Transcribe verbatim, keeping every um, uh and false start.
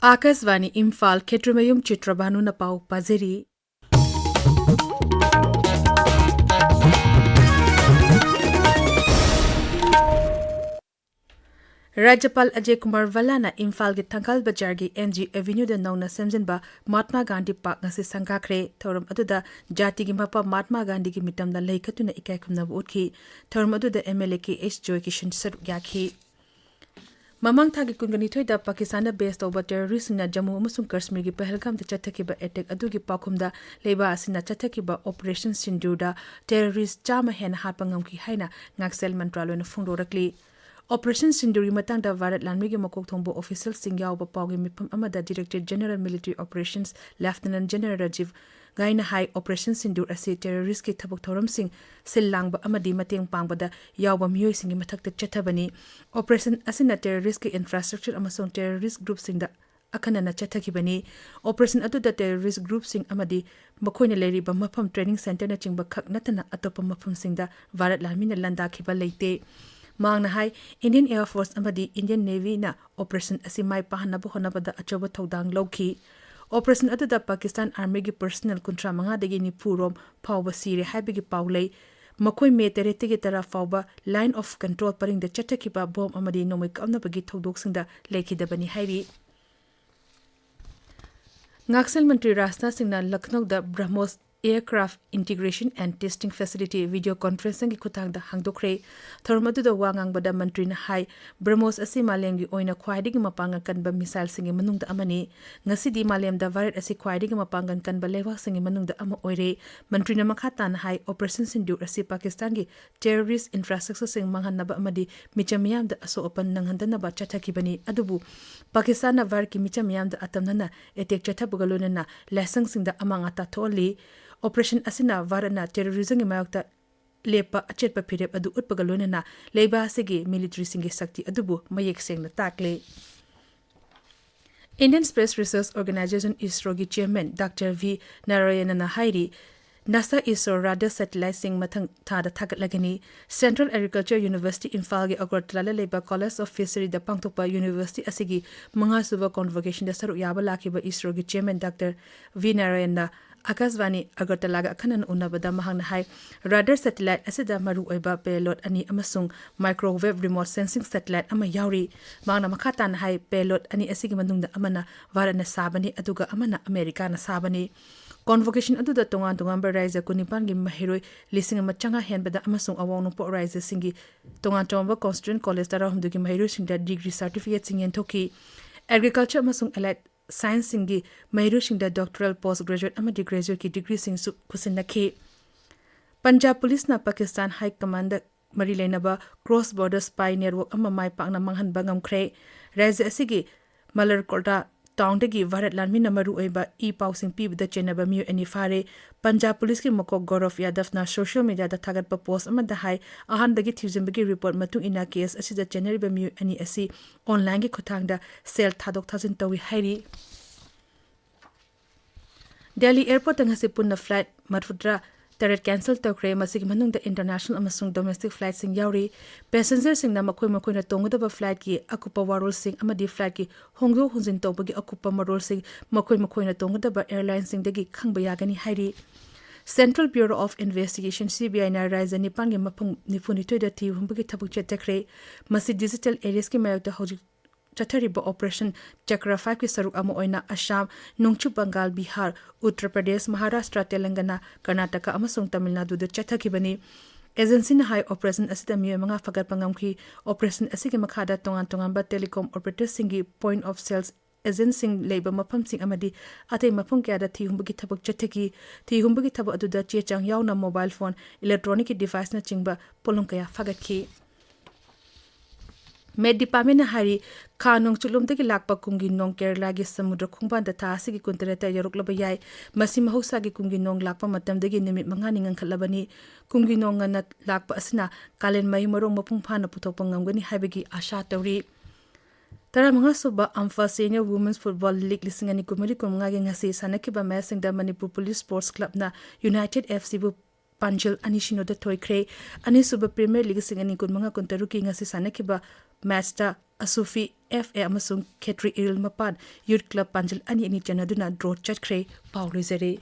ꯑꯥꯀꯥꯁꯕꯥꯅꯤ ꯏꯝꯐꯥꯜ, ꯈꯦꯇ꯭ꯔꯤꯃꯌꯨꯝ ꯆꯤꯇ꯭ꯔꯕꯥꯅꯨꯅ ꯄꯥꯎ ꯄꯥꯖꯔꯤ꯫ ꯔꯥꯖ꯭ꯌꯄꯥꯜ ꯑꯖꯌ ꯀꯨꯃꯥꯔ ꯚꯜꯂꯥꯅ ꯏꯝꯐꯥꯜꯒꯤ ꯊꯪꯒꯥꯜ ꯕꯖꯥꯔꯒꯤ ꯑꯦꯝ ꯖꯤ ꯑꯦꯚꯦꯅ꯭ꯌꯨꯗ ꯅꯧꯅ ꯁꯦꯝꯖꯤꯟꯕ ꯃꯍꯥꯠꯃꯥ ꯒꯥꯟꯙꯤ ꯄꯥꯔꯛ ꯉꯁꯤ ꯁꯪꯒꯥꯈ꯭ꯔꯦ꯫ ꯊꯧꯔꯝ ꯑꯗꯨꯗ ꯖꯥꯇꯤꯒꯤ ꯃꯄꯥ ꯃꯍꯥꯠꯃꯥ ꯒꯥꯟꯙꯤꯒꯤ ꯃꯤꯇꯝꯗ ꯂꯩ ꯀꯠꯇꯨꯅ ꯏꯀꯥꯏ ꯈꯨꯝꯅꯕ ꯎꯠꯈꯤ꯫ ꯊꯧꯔꯝ ꯑꯗꯨꯗ M L A K H Joykishan ꯁꯔꯨꯛ ꯌꯥꯈꯤ꯫ ꯃꯃꯥꯡ ꯊꯥꯒꯤ ꯀꯨꯟꯒ ꯅꯤꯊꯣꯏꯗ ꯄꯥꯀꯤꯁꯇꯥꯟꯗ ꯕꯦꯁ ꯇꯧꯕ ꯇꯦꯔꯣꯔꯤꯁ꯭ꯠꯁꯤꯡꯅ ꯖꯝꯃꯨ ꯑꯃꯁꯨꯡ ꯀꯥꯁꯃꯤꯔꯒꯤ ꯄꯍꯜꯒꯥꯝꯗ ꯆꯠꯊꯈꯤꯕ ꯑꯦꯇꯦꯛ ꯑꯗꯨꯒꯤ ꯄꯥꯎꯈꯨꯝꯗ ꯂꯩꯕꯥꯛ ꯑꯁꯤꯅ ꯆꯠꯊꯈꯤꯕ ꯑꯣꯄꯔꯦꯁꯟ ꯁꯤꯟꯗꯨꯔꯗ ꯇꯦꯔꯣꯔꯤꯁ꯭ꯠ ꯆꯥꯝꯃ ꯍꯦꯟꯅ ꯍꯥꯠꯄ ꯉꯝꯈꯤ ꯍꯥꯏꯅ ꯉꯥꯛꯁꯦꯜ ꯃꯟꯇ꯭ꯔꯥꯂꯣꯏꯅ ꯐꯣꯡꯗꯣꯔꯛꯂꯤ꯫ ꯑꯣꯄꯔꯦꯁꯟ ꯁꯤꯟꯗꯨꯔꯒꯤ ꯃꯇꯥꯡꯗ ꯚꯥꯔꯠ ꯂꯥꯟꯃꯤꯒꯤ ꯃꯀꯣꯛ ꯊꯣꯡꯕ ꯑꯣꯐꯤꯁꯤꯌꯦꯜꯁꯤꯡ ꯌꯥꯎꯕ ꯄꯥꯎꯒꯤ ꯃꯤꯐꯝ ꯑꯃꯗ Director General Military Operations Lieutenant General Rajiv ꯒꯥꯏꯅ ꯍꯥꯏ, ꯑꯣꯄꯔꯦꯁꯟ ꯁꯤꯟꯗꯨꯔ ꯑꯁꯤ ꯇꯦꯔꯣꯔꯤꯁ꯭ꯠꯀꯤ ꯊꯕꯛ ꯊꯧꯔꯝꯁꯤꯡ ꯁꯤꯜ ꯂꯥꯡꯕ ꯑꯃꯗꯤ ꯃꯇꯦꯡ ꯄꯥꯡꯕꯗ ꯌꯥꯎꯕ ꯃꯤꯑꯣꯏꯁꯤꯡꯒꯤ ꯃꯊꯛꯇ ꯆꯠꯊꯕꯅꯤ꯫ ꯑꯣꯄꯔꯦꯁꯟ ꯑꯁꯤꯅ ꯇꯦꯔꯣꯔꯤꯁ꯭ꯠꯀꯤ ꯏꯟꯐ꯭ꯔꯥꯁ꯭ꯇ꯭ꯔꯛꯆꯔ ꯑꯃꯁꯨꯡ ꯇꯦꯔꯣꯔꯤꯁ꯭ꯠ ꯒ꯭ꯔꯨꯞꯁꯤꯡꯗ ꯑꯈꯟꯅꯅ ꯆꯠꯊꯈꯤꯕꯅꯤ꯫ ꯑꯣꯄꯔꯦꯁꯟ ꯑꯗꯨꯗ ꯇꯦꯔꯣꯔꯤꯁ꯭ꯠ ꯒ꯭ꯔꯨꯞꯁꯤꯡ ꯑꯃꯗꯤ ꯃꯈꯣꯏꯅ ꯂꯩꯔꯤꯕ ꯃꯐꯝ, ꯇ꯭ꯔꯦꯅꯤꯡ ꯁꯦꯟꯇꯔꯅꯆꯤꯡꯕ ꯈꯛ ꯅꯠꯇꯅ ꯑꯇꯣꯞꯄ ꯃꯐꯝꯁꯤꯡꯗ ꯚꯥꯔꯠ ꯂꯥꯟꯃꯤꯅ ꯂꯥꯟꯗꯥꯈꯤꯕ ꯂꯩꯇꯦ꯫ ꯃꯍꯥꯛꯅ ꯍꯥꯏ, ꯏꯟꯗꯤꯌꯟ ꯑꯦꯌꯔ ꯐꯣꯔꯁ ꯑꯃꯗꯤ ꯏꯟꯗꯤꯌꯟ ꯅꯦꯚꯤꯅ ꯑꯣꯄꯔꯦꯁꯟ ꯑꯁꯤ ꯃꯥꯏ ꯄꯥꯛꯍꯟꯅꯕ ꯍꯣꯠꯅꯕꯗ ꯑꯆꯧꯕ ꯊꯧꯗꯥꯡ ꯂꯧꯈꯤ꯫ ꯑꯣꯄꯔꯦꯁꯟ ꯑꯗꯨꯗ ꯄꯥꯀꯤꯁꯇꯥꯟ ꯑꯥꯔꯃꯤꯒꯤ ꯄꯔꯁꯅꯦꯜ ꯀꯨꯟꯊ꯭ꯔꯥ ꯃꯉꯥꯗꯒꯤ ꯅꯤꯐꯨ ꯔꯣꯝ ꯐꯥꯎꯕ ꯁꯤꯔꯦ ꯍꯥꯏꯕꯒꯤ ꯄꯥꯎ ꯂꯩ꯫ ꯃꯈꯣꯏ ꯃꯦ ꯇꯔꯦꯠꯇꯒꯤ ꯇꯔꯥ ꯐꯥꯎꯕ ꯂꯥꯏꯟ ꯑꯣꯐ ꯀꯟꯇ꯭ꯔꯣꯜ ꯄꯔꯤꯡꯗ ꯆꯠꯊꯈꯤꯕ ꯕꯣꯝ ꯑꯃꯗꯤ ꯅꯣꯡꯃꯩ ꯀꯥꯞꯅꯕꯒꯤ ꯊꯧꯗꯣꯛꯁꯤꯡꯗ ꯂꯩꯈꯤꯗꯕꯅꯤ ꯍꯥꯏꯔꯤ꯫ ꯉꯥꯛꯁꯦꯜ ꯃꯟꯇ꯭ꯔꯤ ꯔꯥꯖꯅꯥꯊ ꯁꯤꯡꯅ ꯂꯈꯅꯧꯗ BrahMos Aircraft Integration and Testing Facility video conferencingꯒꯤ ꯈꯨꯠꯊꯥꯡꯗ ꯍꯥꯡꯗꯣꯛꯈ꯭ꯔꯦ꯫ ꯊꯧꯔꯝ ꯑꯗꯨꯗ ꯋꯥ ꯉꯥꯡꯕꯗ ꯃꯟꯇ꯭ꯔꯤꯅ ꯍꯥꯏ, BrahMos ꯑꯁꯤ ꯃꯥꯂꯦꯝꯒꯤ ꯑꯣꯏꯅ ꯈ꯭ꯋꯥꯏꯗꯒꯤ ꯃꯄꯥꯡꯒꯜ ꯀꯟꯕ ꯃꯤꯁꯥꯏꯜꯁꯤꯡꯒꯤ ꯃꯅꯨꯡꯗ ꯑꯃꯅꯤ꯫ ꯉꯁꯤꯗꯤ ꯃꯥꯂꯦꯝꯗ ꯚꯥꯔꯠ ꯑꯁꯤ ꯈ꯭ꯋꯥꯏꯗꯒꯤ ꯃꯄꯥꯡꯒꯜ ꯀꯟꯕ ꯂꯩꯕꯥꯛꯁꯤꯡꯒꯤ ꯃꯅꯨꯡꯗ ꯑꯃ ꯑꯣꯏꯔꯦ꯫ ꯃꯟꯇ꯭ꯔꯤꯅ ꯃꯈꯥ ꯇꯥꯅ ꯍꯥꯏ, ꯑꯣꯄꯔꯦꯁꯟ ꯁꯤꯟꯗꯨꯔ ꯑꯁꯤ ꯄꯥꯀꯤꯁꯇꯥꯟꯒꯤ ꯇꯦꯔꯣꯔꯤꯁ꯭ꯠ ꯏꯟꯐ꯭ꯔꯥꯁ꯭ꯇ꯭ꯔꯛꯆꯔꯁꯤꯡ ꯃꯥꯡꯍꯟꯅꯕ ꯑꯃꯗꯤ ꯃꯤꯆꯝ ꯃꯤꯌꯥꯝꯗ ꯑꯁꯣꯛ ꯑꯄꯟ ꯅꯪꯍꯟꯗꯅꯕ ꯆꯠꯊꯈꯤꯕꯅꯤ꯫ ꯑꯗꯨꯕꯨ ꯄꯥꯀꯤꯁꯇꯥꯟꯅ ꯚꯥꯔꯠꯀꯤ ꯃꯤꯆꯝ ꯃꯤꯌꯥꯝꯗ ꯑꯇꯝꯅꯅ ꯑꯦꯇꯦꯛ ꯆꯠꯊꯕꯒ ꯂꯣꯏꯅꯅ ꯂꯥꯏꯁꯪꯁꯤꯡꯗ ꯑꯃꯥꯡ ꯑꯇꯥ ꯊꯣꯛꯍꯜꯂꯤ꯫ ꯑꯣꯄꯔꯦꯁꯟ ꯑꯁꯤꯅ ꯚꯥꯔꯠꯅ ꯇꯦꯔꯣꯔꯤꯖꯝꯒꯤ ꯃꯥꯌꯣꯛꯇ ꯂꯦꯞꯄ ꯑꯆꯦꯠꯄ ꯐꯤꯔꯦꯞ ꯑꯗꯨ ꯎꯠꯄꯒ ꯂꯣꯏꯅꯅ ꯂꯩꯕꯥꯛ ꯑꯁꯤꯒꯤ ꯃꯤꯂꯤꯇꯔꯤꯁꯤꯡꯒꯤ ꯁꯛꯇꯤ ꯑꯗꯨꯕꯨ ꯃꯌꯦꯛ ꯁꯦꯡꯅ ꯇꯥꯛꯂꯦ꯫ Indian Space Research Organisation, ISROꯒꯤ ꯆꯤꯌꯔꯃꯦꯟ ꯗꯥꯛꯇꯔ ꯚꯤ ꯅꯥꯔꯥꯌꯅꯟꯅ ꯍꯥꯏꯔꯤ, ꯅꯥꯁꯥ ꯏꯁꯔꯣ ꯔꯥꯗꯥꯔ ꯁꯦꯇꯤꯂꯥꯏꯠꯁꯤꯡ ꯃꯊꯪ ꯊꯥꯗ ꯊꯥꯒꯠꯂꯒꯅꯤ꯫ Central Agriculture University ꯏꯝꯐꯥꯜꯒꯤ ꯑꯒꯔꯇꯂꯥꯗ ꯂꯩꯕ College of Fisheryꯗ ꯄꯥꯡꯊꯣꯛꯄ ꯌꯨꯅꯤꯚꯔꯁꯤꯇꯤ ꯑꯁꯤꯒꯤ ꯃꯉꯥꯁꯨꯕ convocationꯗ ꯁꯔꯨꯛ ꯌꯥꯕ ꯂꯥꯛꯈꯤꯕ ꯏꯁꯔꯣꯒꯤ chairman Doctor V ꯅꯥꯔꯥꯌꯟꯅ ꯑꯀꯥꯁꯕꯥꯅꯤ ꯑꯒꯔꯇꯂꯥꯒ ꯑꯈꯟꯅꯅ ꯎꯅꯕꯗ ꯃꯍꯥꯛꯅ ꯍꯥꯏ, ꯔꯥꯗꯥꯔ ꯁꯦꯇꯤꯂꯥꯏꯠ ꯑꯁꯤꯗ ꯃꯔꯨꯑꯣꯏꯕ payload ꯑꯅꯤ ꯑꯃꯁꯨꯡ microwave remote sensing satellite ꯑꯃ ꯌꯥꯎꯔꯤ꯫ ꯃꯍꯥꯛꯅ ꯃꯈꯥ ꯇꯥꯅ ꯍꯥꯏ, payload ꯑꯅꯤ ꯑꯁꯤꯒꯤ ꯃꯅꯨꯡꯗ ꯑꯃꯅ ꯚꯥꯔꯠꯅ ꯁꯥꯕꯅꯤ, ꯑꯗꯨꯒ ꯑꯃꯅ ꯑꯃꯦꯔꯤꯀꯥꯅ ꯁꯥꯕꯅꯤ꯫ Convocation ꯑꯗꯨꯗ ꯇꯣꯉꯥꯟ ꯇꯣꯉꯥꯟꯕ ꯔꯥꯖ꯭ꯌ ꯀꯨꯟꯅꯤꯄꯥꯟꯒꯤ ꯃꯍꯩꯔꯣꯏ ꯂꯤꯁꯤꯡ ꯑꯃ ꯆꯥꯝꯃꯉꯥ ꯍꯦꯟꯕꯗ ꯑꯃꯁꯨꯡ ꯑꯋꯥꯡ ꯅꯣꯡꯄꯣꯛ ꯔꯥꯖ꯭ꯌꯁꯤꯡꯒꯤ ꯇꯣꯉꯥꯟ ꯇꯣꯉꯥꯟꯕ constituent college ꯇꯔꯥꯍꯨꯝꯗꯣꯏꯒꯤ ꯃꯍꯩꯔꯣꯏꯁꯤꯡꯗ degree certificateꯁꯤꯡ ꯌꯦꯟꯊꯣꯛꯈꯤ꯫ Agriculture ꯑꯃꯁꯨꯡ Allied Scienceꯁꯤꯡꯒꯤ ꯃꯍꯩꯔꯣꯏꯁꯤꯡꯗ doctoral, post graduate ꯑꯃꯗꯤ graduateꯀꯤ degreeꯁꯤꯡꯁꯨ ꯈꯨꯠꯁꯤꯟꯅꯈꯤ꯫ ꯄꯟꯖꯥꯕ ꯄꯨꯂꯤꯁꯅ ꯄꯥꯀꯤꯁꯇꯥꯟ ꯍꯥꯏ ꯀꯃꯥꯟꯗ ꯃꯔꯤ ꯂꯩꯅꯕ cross border spy network ꯑꯃ ꯃꯥꯏ ꯄꯥꯛꯅ ꯃꯥꯡꯍꯟꯕ ꯉꯝꯈ꯭ꯔꯦ꯫ ꯔꯥꯖ꯭ꯌ ꯑꯁꯤꯒꯤ ꯃꯂꯔꯀꯣꯇꯥ ꯇꯥꯎꯟꯗꯒꯤ ꯚꯥꯔꯠ ꯂꯥꯟꯃꯤꯅ ꯃꯔꯨꯑꯣꯏꯕ ꯏ ꯄꯥꯎꯁꯤꯡ ꯄꯤꯕꯗ ꯆꯦꯟꯅꯕ ꯃꯤꯑꯣꯏ ꯑꯅꯤ ꯐꯥꯔꯦ꯫ ꯄꯟꯖꯥꯕ ꯄꯨꯂꯤꯁꯀꯤ ꯃꯀꯣꯛ ꯒꯧꯔꯚ ꯌꯥꯗꯚꯅ social mediaꯗ ꯊꯥꯒꯠꯄ post ꯑꯃꯗ ꯍꯥꯏ, ꯑꯍꯥꯟꯕꯒꯤ ꯊꯤꯖꯤꯟꯕꯒꯤ report ꯃꯇꯨꯡ ꯏꯟꯅ case ꯑꯁꯤꯗ ꯆꯦꯟꯅꯔꯤꯕ ꯃꯤꯑꯣꯏ ꯑꯅꯤ ꯑꯁꯤ onlineꯒꯤ ꯈꯨꯠꯊꯥꯡꯗ ꯁꯦꯜ ꯊꯥꯗꯣꯛ ꯊꯥꯖꯤꯟ ꯇꯧꯏ ꯍꯥꯏꯔꯤ꯫ ꯗꯦꯜꯂꯤ airportꯇ ꯉꯁꯤ ꯄꯨꯟꯅ flight ꯃꯔꯤꯐꯨꯇꯔꯥ ꯇꯔꯦꯠ cancel ꯇꯧꯈ꯭ꯔꯦ꯫ ꯃꯁꯤꯒꯤ ꯃꯅꯨꯡꯗ international ꯑꯃꯁꯨꯡ domestic flightꯁꯤꯡ ꯌꯥꯎꯔꯤ꯫ Passengerꯁꯤꯡꯅ ꯃꯈꯣꯏ ꯃꯈꯣꯏꯅ ꯇꯣꯡꯒꯗꯕ flightꯀꯤ ꯑꯀꯨꯞꯄ ꯋꯥꯔꯣꯜꯁꯤꯡ ꯑꯃꯗꯤ flightꯀꯤ ꯍꯣꯡꯗꯣꯛ ꯍꯣꯡꯖꯤꯟ ꯇꯧꯕꯒꯤ ꯑꯀꯨꯞꯄ ꯃꯔꯣꯜꯁꯤꯡ ꯃꯈꯣꯏ ꯃꯈꯣꯏꯅ ꯇꯣꯡꯒꯗꯕ airlineꯁꯤꯡꯗꯒꯤ ꯈꯪꯕ ꯌꯥꯒꯅꯤ ꯍꯥꯏꯔꯤ꯫ Central Bureau of Investigation, CBIꯅ ꯔꯥꯖ꯭ꯌ ꯅꯤꯄꯥꯟꯒꯤ ꯃꯐꯝ ꯅꯤꯐꯨꯅꯤꯊꯣꯏꯗ ꯊꯤ ꯍꯨꯝꯕꯒꯤ ꯊꯕꯛ ꯆꯠꯊꯈ꯭ꯔꯦ꯫ ꯃꯁꯤ digital arrestꯀꯤ ꯃꯥꯌꯣꯛꯇ ꯍꯧꯖꯤꯛ ꯆꯠꯊꯔꯤꯕ Operation Chakra fiveꯀꯤ ꯁꯔꯨꯛ ꯑꯃ ꯑꯣꯏꯅ ꯑꯁꯥꯝ, ꯅꯣꯡꯆꯨꯞ ꯕꯪꯒꯥꯜ, ꯕꯤꯍꯥꯔ, ꯎꯠꯇꯔ ꯄ꯭ꯔꯗꯦꯁ, ꯃꯍꯥꯔꯥꯁꯇ꯭ꯔ, ꯇꯦꯂꯪꯒꯅꯥ, ꯀꯔꯅꯥꯇꯀꯥ ꯑꯃꯁꯨꯡ ꯇꯥꯃꯤꯜ ꯅꯥꯗꯨꯗ ꯆꯠꯊꯈꯤꯕꯅꯤ꯫ Agencyꯅ ꯍꯥꯏ, operation ꯑꯁꯤꯗ ꯃꯤꯑꯣꯏ ꯃꯉꯥ ꯐꯥꯒꯠꯄ ꯉꯝꯈꯤ꯫ Operation ꯑꯁꯤꯒꯤ ꯃꯈꯥꯗ ꯇꯣꯉꯥꯟ ꯇꯣꯉꯥꯟꯕ telecom operatorꯁꯤꯡꯒꯤ point of sales agentꯁꯤꯡ ꯂꯩꯕ ꯃꯐꯝꯁꯤꯡ ꯑꯃꯗꯤ ꯑꯇꯩ ꯃꯐꯝ ꯀꯌꯥꯗ ꯊꯤ ꯍꯨꯝꯕꯒꯤ ꯊꯕꯛ ꯆꯠꯊꯈꯤ꯫ ꯊꯤ ꯍꯨꯝꯕꯒꯤ ꯊꯕꯛ ꯑꯗꯨꯗ ꯆꯦ ꯆꯥꯡ ꯌꯥꯎꯅ mobile phone, electronicꯀꯤ deviceꯅꯆꯤꯡꯕ ꯄꯣꯠꯂꯝ ꯀꯌꯥ ꯐꯥꯒꯠꯈꯤ꯫ Met Departmentꯅ ꯍꯥꯏꯔꯤ, ꯈꯥ ꯅꯣꯡꯆꯨꯞꯂꯣꯝꯗꯒꯤ ꯂꯥꯛꯄ ꯀꯨꯝꯒꯤ ꯅꯣꯡ ꯀꯦꯔꯂꯥꯒꯤ ꯁꯃꯨꯗ꯭ꯔ ꯈꯣꯡꯕꯥꯟꯗ ꯊꯥ ꯑꯁꯤꯒꯤ ꯀꯨꯟꯇꯔꯦꯠꯇ ꯌꯧꯔꯛꯂꯕ ꯌꯥꯏ꯫ ꯃꯁꯤ ꯃꯍꯧꯁꯥꯒꯤ ꯀꯨꯝꯒꯤ ꯅꯣꯡ ꯂꯥꯛꯄ ꯃꯇꯝꯗꯒꯤ ꯅꯨꯃꯤꯠ ꯃꯉꯥꯅꯤ ꯉꯟꯈꯠꯂꯕꯅꯤ꯫ ꯀꯨꯝꯒꯤ ꯅꯣꯡ ꯉꯟꯅ ꯂꯥꯛꯄ ꯑꯁꯤꯅ ꯀꯥꯂꯦꯟ ꯃꯍꯩ ꯃꯔꯣꯡ ꯃꯄꯨꯡ ꯐꯥꯅ ꯄꯨꯊꯣꯛꯄ ꯉꯝꯒꯅꯤ ꯍꯥꯏꯕꯒꯤ ꯑꯥꯁꯥ ꯇꯧꯔꯤ꯫ ꯇꯔꯥꯃꯉꯥ ꯁꯨꯕ ꯑꯝꯐꯥ ꯁꯦꯅꯤꯌꯔ ꯋꯨꯃꯦꯟꯁ ꯐꯨꯠꯕꯣꯜ ꯂꯤꯒ ꯂꯤꯁꯤꯡ ꯑꯅꯤ ꯀꯨꯟꯃꯔꯤ ꯀꯨꯟꯃꯉꯥꯒꯤ ꯉꯁꯤ ꯁꯥꯟꯅꯈꯤꯕ ꯃꯦꯆꯁꯤꯡꯗ ꯃꯅꯤꯄꯨꯔ ꯄꯨꯂꯤꯁ ꯁ꯭ꯄꯣꯔꯠꯁ ꯀ꯭ꯂꯕꯅ ꯌꯨꯅꯥꯏꯇꯦꯗ ꯑꯦꯐ ꯁꯤꯕꯨ ꯄꯥꯟꯖꯤꯜ ꯑꯅꯤ ꯁꯤꯅꯣꯗ ꯊꯣꯏꯈ꯭ꯔꯦ꯫ ꯑꯅꯤꯁꯨꯕ ꯄ꯭ꯔꯤꯃꯤꯌꯔ ꯂꯤꯒ ꯂꯤꯁꯤꯡ ꯑꯅꯤ ꯀꯨꯟꯃꯉꯥ ꯀꯨꯟꯇꯔꯨꯛꯀꯤ ꯉꯁꯤ ꯁꯥꯟꯅꯈꯤꯕ ꯃꯦꯆꯇ ꯑꯁꯨꯐꯤ ꯑꯦꯐ ꯑꯦ ꯑꯃꯁꯨꯡ ꯈꯦꯇ꯭ꯔꯤ ꯏꯔꯤꯜ ꯃꯄꯥꯟ ꯌꯨꯠ ꯀ꯭ꯂꯕ ꯄꯥꯟꯖꯤꯜ ꯑꯅꯤ ꯑꯅꯤ ꯆꯟꯅꯗꯨꯅ ꯗ꯭ꯔꯣ ꯆꯠꯈ꯭ꯔꯦ꯫ ꯄꯥꯎ ꯂꯣꯏꯖꯔꯦ꯫